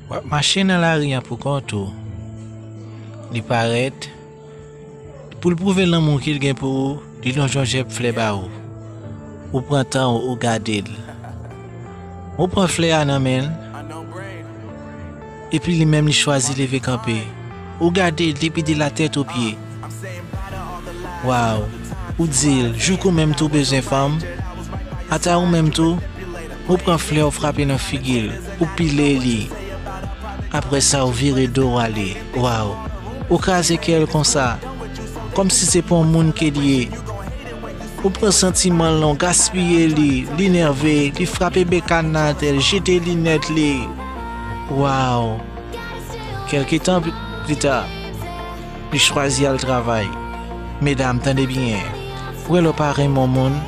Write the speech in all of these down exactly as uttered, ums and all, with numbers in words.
W ap mache nan lari a poukont ou. Li parèt, pou l pwouve lanmou ke l gen pou ou, li lonje yon jèb flè ba ou. Ou pran tan w, ou gade l. Ou pran flè a nan men l, epi li menm li chwazi leve kanpe. Ou gade l depi de la tèt o pye. Waw! Ou di l, jouk ou menm tou bezwen fanm, ata ou menm tou, ou pran flè w frape nan figi l, ou pile li. Apre sa, ou vire do w ale. Waw! Ou kraze kè l konsa, kòmsi se pa yon moun ke l ye. Ou pran santiman l lan, w gaspiye li, li nève, li frape bekàn nan atè, l jete linèt li. Waw! Kèlke tan pli, pli ta, li chwazi al travay. Medam, tande byen. Ou wè lè w pa renmen yon moun,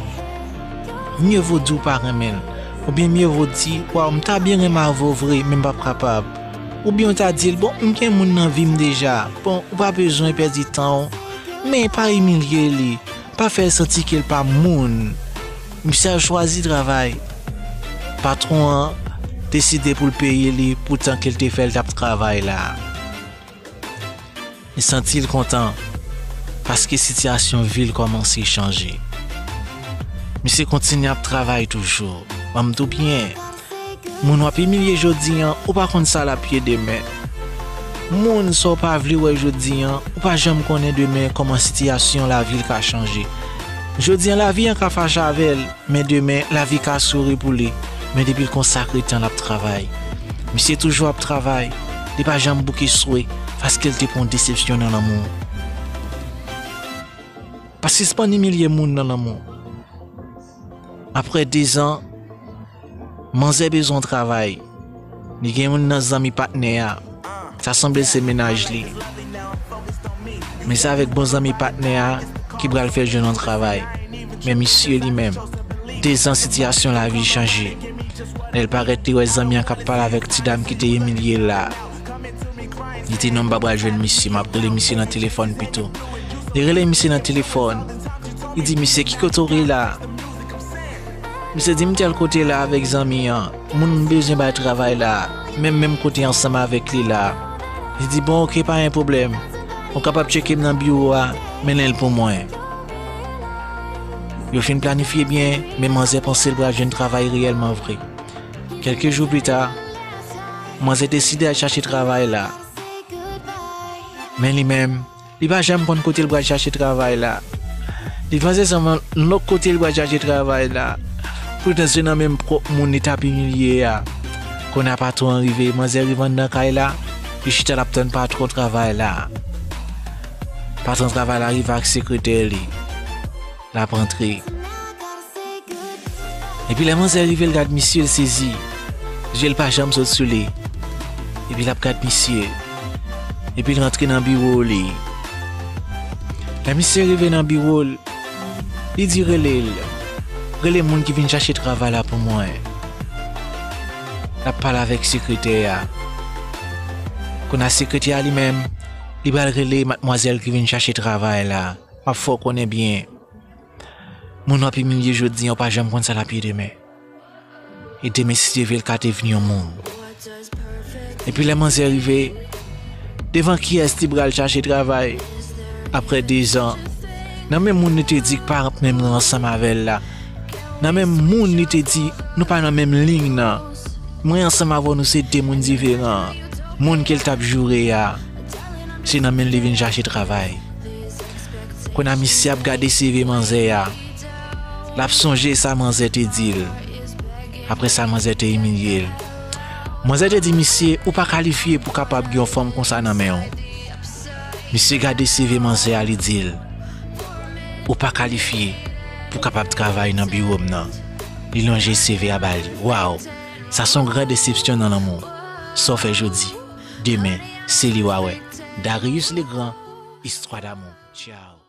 mye vo di w pa renmen l. Oubyen mye vo di, waw, m ta byen renmen avè w vre, men m p ap kapab. Oubyen w ta di l, bon, m gen moun nan vi m deja. Bon, ou pa bezwen pèdi tan w. Men pa imilye li. Pa fè l santi ke l pa moun. Misye al chwazi travay. Patwon an deside pou l peye li pou tan ke l te fè l t ap travay la. Li santi l kontan, paske sitiyasyon vi l kòmanse chanje. Misye kontinye ap travay toujou. Ban m di w byen, moun w ap imilye jodi an, ou pa konn sa l ap ye demen. Moun sa w pa vle wè jodi an, ou pa janm konnen demen kòman sitiyasyon lavi l ka chanje. Jodi an, lavi an ka fache avè l, men demen, lavi ka souri pou li. Men depi l konsakre tan l ap travay, misye toujou ap travay. Li pa janm bouke swe, paske l te pran yon desepsyon nan lanmou. Pa sispann imilye moun nan lanmou. Apre dezan, manzè bezwen yon travay. Li gen youn nan zanmi patnè a. Sa sanble se mennaj li. Men se avèk bon zanmi patnè a ki pral fè l jwenn yon travay. Men misye li menm, dezan sitiyasyon lavi chanje. Lè l parèt, li wè zanmi an k ap pale avèk ti dam ki te imilye l la. Li di, "Non, m pa pral jwenn misye, m ap rele misye nan telefòn pito." Li rele misye nan telefòn. Li di, "Misye, ki kote w ye la?" Misye di, "M tèl kote la avèk zanmi an. Moun m bezwen bay travay la, menm, menm kote ansanm avèk li la." Li di, "Bon, oke, pa gen pwoblèm. Ou kapab tcheke m nan biwo a, mennen l pou mwen." Yo fin planifye byen, men manzè panse l pral jwenn travay reyèlman vre. Kèlke jou pli ta, manzè deside al chache travay la. Men li menm, li pa janm konn kote l pral chache travay la. Li panse se yon lòt kote l pral chache travay la. Poutan se nan menm pwòp moun li t ap imilye a. Kounye a patwon an rive, manzè rive anndan kay la, li chita l ap tann patwon travay la. Patwon travay la rive ak sekretè li. L ap antre. Epi lè manzè rive, l gad misye, l sezi. Je l pa janm sot sou li. Epi l ap gad misye. Epi l rantre nan biwo li. Lè misye rive nan biwo l, li di, "Rele l. Rele moun ki vin chache travay la pou mwen." L ap pale avèk sekretè a. Kounye a sekretè a li menm, li pral rele madmwazèl ki vin chache travay la. M ap fè w konnen byen. Moun w ap imilye jodi an, w pa janm konn sa l ap ye demen. E demen, si Dye vle, l ka devni yon moun. Epi lè manzè rive, devan kiyès li pral chache travay? Apre dezan, nan menm moun li te di k pa ap menm ran ansanm avè l la, nan menm moun li te di nou pa nan menm liy nan, mwen ansanm avè w, nou se de moun diferan. Moun ke l t ap joure a, se nan men l li vin chache travay. Kounye a misye ap gade C V manzè a. L ap sonje sa manzè te di l. Apre sa, manzè te imilye l. Manzè te di misye, "Ou pa kalifye pou kapab gen yon fanm konsa nan men w." Misye gade C V manzè a, li di l, "Ou pa kalifye pou kapab travay nan biwo m nan." Li lonje C V a ba li. Waw! Sa se yon gran desepsyon nan lanmou. Sa w fè jodi, demen, se li w a wè. Darius Legrand, Histoire d'amour. Ciao.